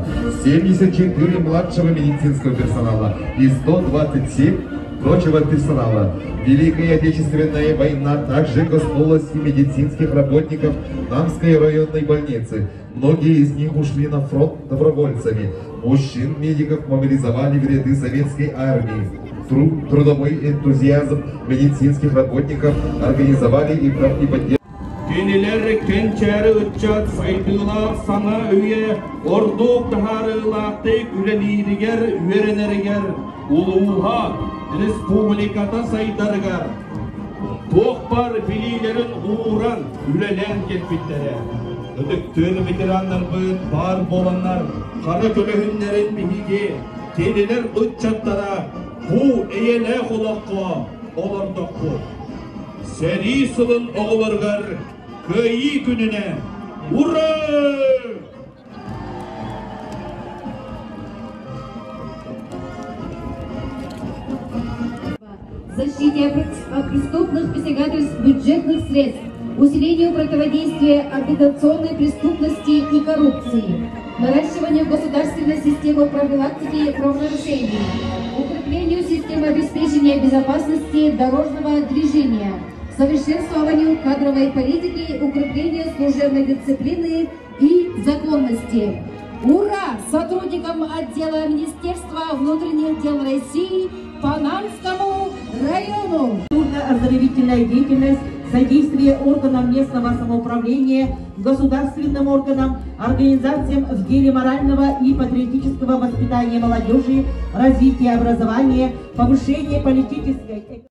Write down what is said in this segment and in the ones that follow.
персонала, 74 младшего медицинского персонала и 127 прочего персонала. Великая Отечественная война также коснулась и медицинских работников Намской районной больницы. Многие из них ушли на фронт добровольцами. Мужчин-медиков мобилизовали в ряды советской армии. Трудовой энтузиазм медицинских работников организовали и поддержали. Кинилэр кэнчээри ыччат сайдыылаах саҥа үйэ ордук таһаарыылаахтык үлэлииригэр, үөрэнэригэр, улууһа, республиката сайдарыгар туох баар билиилэрин ууран үлэлээн кэлбиттэрэ. Ытыктыыр ветераннарбыт баар буоланнар хара көлөһүннэрин биһиги, кинилэр ыччаттара бу эйэлээх олоххо олордохпут. Сэрии сылын оҕолоругар Кыайыы күнүнэн! Ура! Защите от преступных посягательств бюджетных средств, усилению противодействия агитационной преступности и коррупции, наращиванию государственной системы профилактики правонарушений, укреплению системы обеспечения безопасности дорожного движения, совершенствованию кадровой политики, укреплению служебной дисциплины и законности. Ура! Сотрудникам отдела Министерства внутренних дел России по Намскому району! Культурно-оздоровительная деятельность, содействие органам местного самоуправления, государственным органам, организациям в деле морального и патриотического воспитания молодежи, развития образования, повышения политической...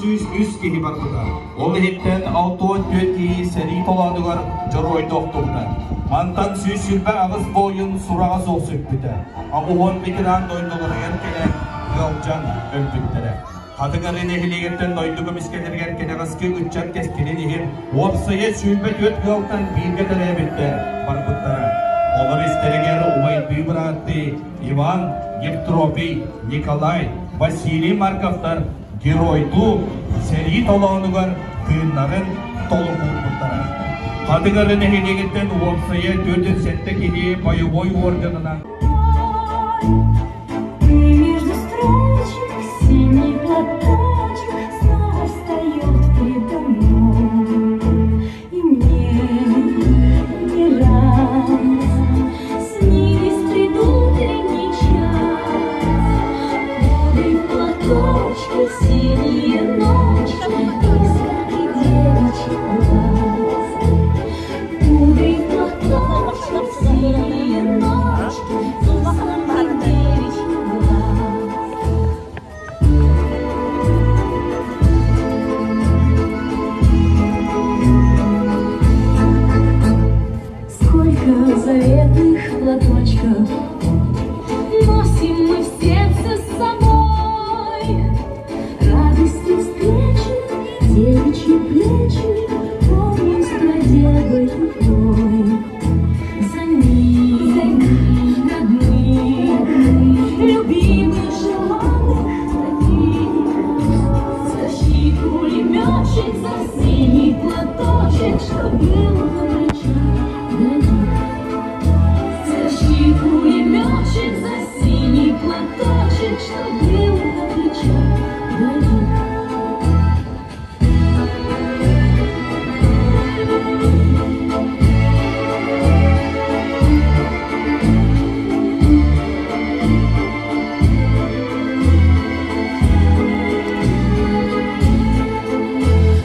303 киһи барбыта. Ол иһиттэн 64 киһи сэрии толоонугар дьоруойду охтубута. Мантан 128 буойун сураҕа суох сүппүтэ. Аҕуһуон ветеран дойдуларыгар кэлэн ыалдьан өлбүттэрэ. Хатыҥары нэһилиэгиттэн дойду көмүскэлэригэр кэнэҕэски ыччат кэскилин иһин уопсайа 24 ыалтан бииргэ төрөөбүттэр барбыттара. Олор истэригэр убайдыы бырааттыы Иван, Евтропий, Николай, Василий Марковтар геройдуу сэрии толоонугар тыыннарын толук уурбуттара. Хатыҥары нэһилиэгиттэн уопсайа 47 киһи бойобуой уордьанынан И между строчек синий платочек снова встает предо мной. И мне не раз снились предутренний час. Пудры в платочке, синие ночи, искорки девичьих глаз. Пудры в платочке, синие ночи, искорки девичьих глаз. Сколько заветных платочков носим мы в сердце с собой. Радости встречи, девичьи плечи помним с бродягой той. За них, родных, любимых, желанных таких. Стащи пулеметчик за синий платочек, что был на плечах дорогих. Стащи пулеметчик за синий платочек, что был на плечах дорогих.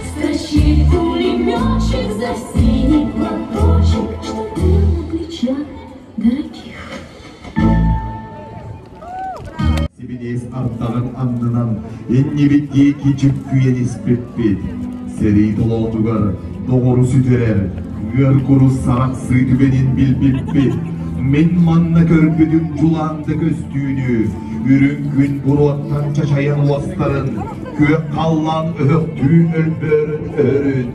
Стащи пулеметчик за синий платочек, что был на плечах дорогих. Сибиниэс ардаҕын аннынан иннибит диэки дьүккүйэн испиппит. Сэрии толоонугар доҕору сүтэрэр, ыар курус сарахсыы түгэнин билбиппит. Мин манна көрбүтүм дьулаан да көстүүнү, үрүҥ күн буруоттан чачайан уостарын, күөх халлаан өһөхтүү өлбөөрөн өһөрүн.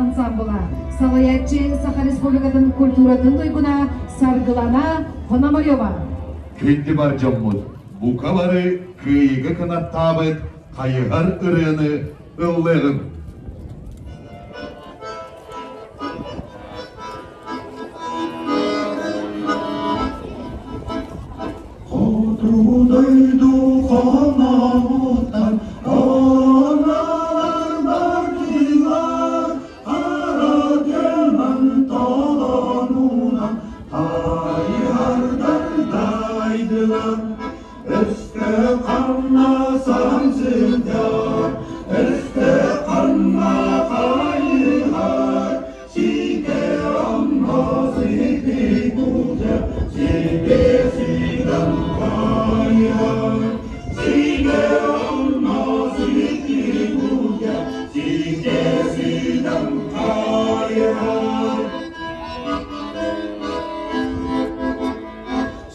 Ансамбла салайааччы Саха Республикатын культуратын туйгуна Саргылана Пономарева. Күндү бар дьоммут, бука бары кыайыыга кынаттаабыт хайыһар ырыаны ыллыаҕыҥ. Хотугу дойду хонооттан хоноолор бардылар, хара тыаман толонунан хайыһардар дайдылар. Өстө ханна сан сылдьар, өстө ханна хайыһар, сите онно сити булдьа, сите сидан хайыһар, сите онно сити булдьа, сите сидан хайыһар.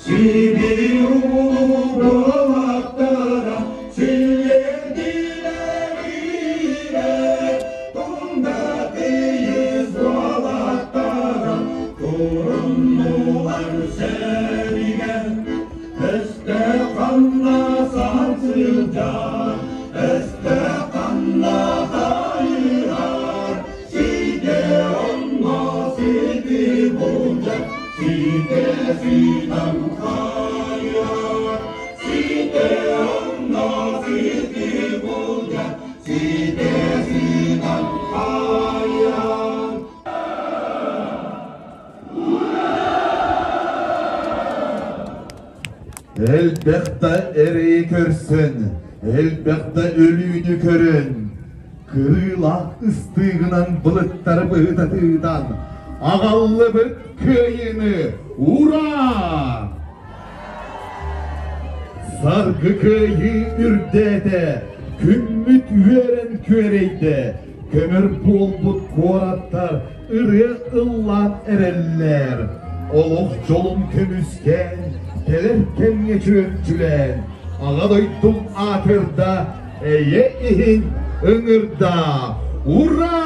Сибиир улуу буолаттара силлиэрдилэр иирэ, тунда тыйыс буолаттара туруннулар сэриигэ. Өстөөх ханна саһан сылдьар, өстөөх ханна хайыһар, сигэ онно сити булдьа, сите ситэн хайар, сите онно сити булдьа, сите ситэн хайар. Элбэх да эрэйи көрсөн, элбэх да өлүүнү көрөн, кырыылаах ыстыыгынан былыттары быһытатыытан, аҕаллыбыт кыайыыны ура! Саргы кыайыы үрдээтэ, күммүт үөрэн күөрэйдэ, көмөр буолбут куораттар ырыа ыллаан эрэллэр. Олох дьолун көмүскээн, кэлэр кэмҥэ чүөмчүлээн, аҕа дойдум аатырда, эйэ иһин ыҥырда. Ура!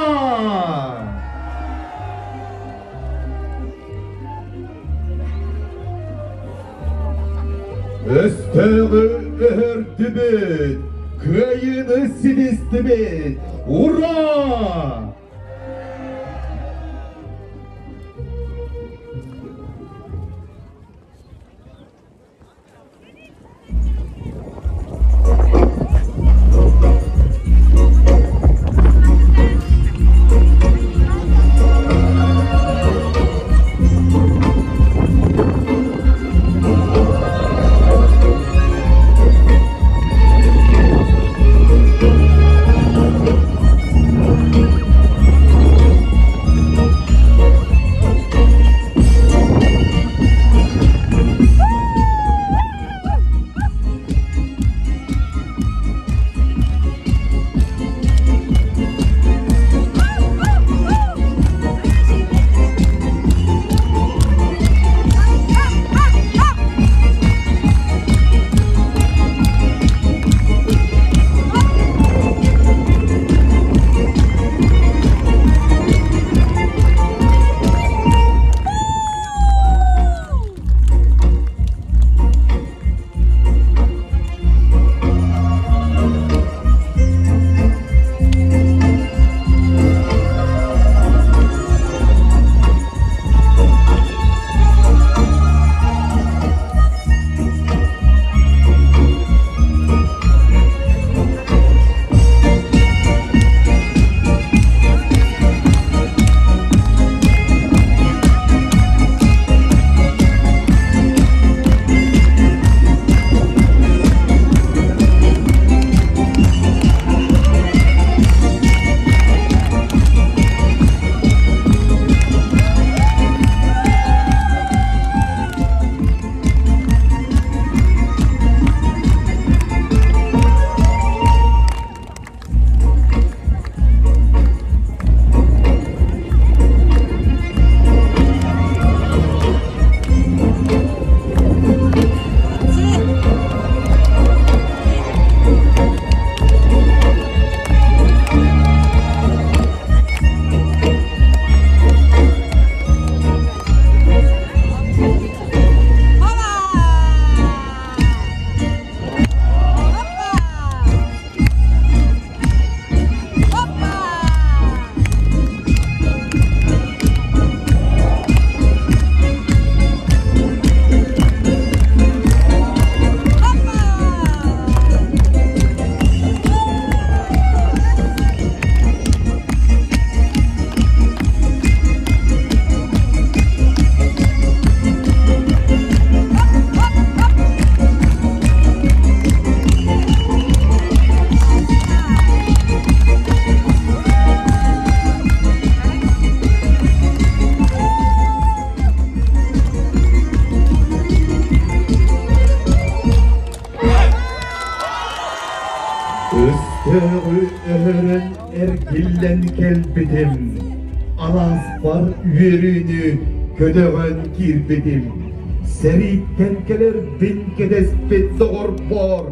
Өстөөҕү өһөрдүбүт, кыайыыны ситистибит! Ура! Өстөөҕү өһөрөн эргиллэн кэлбитим, алааспар үөрүүнү көтөҕөн киирбитим. Сэрииттэн кэлэрбин кэтэспит доҕорбор.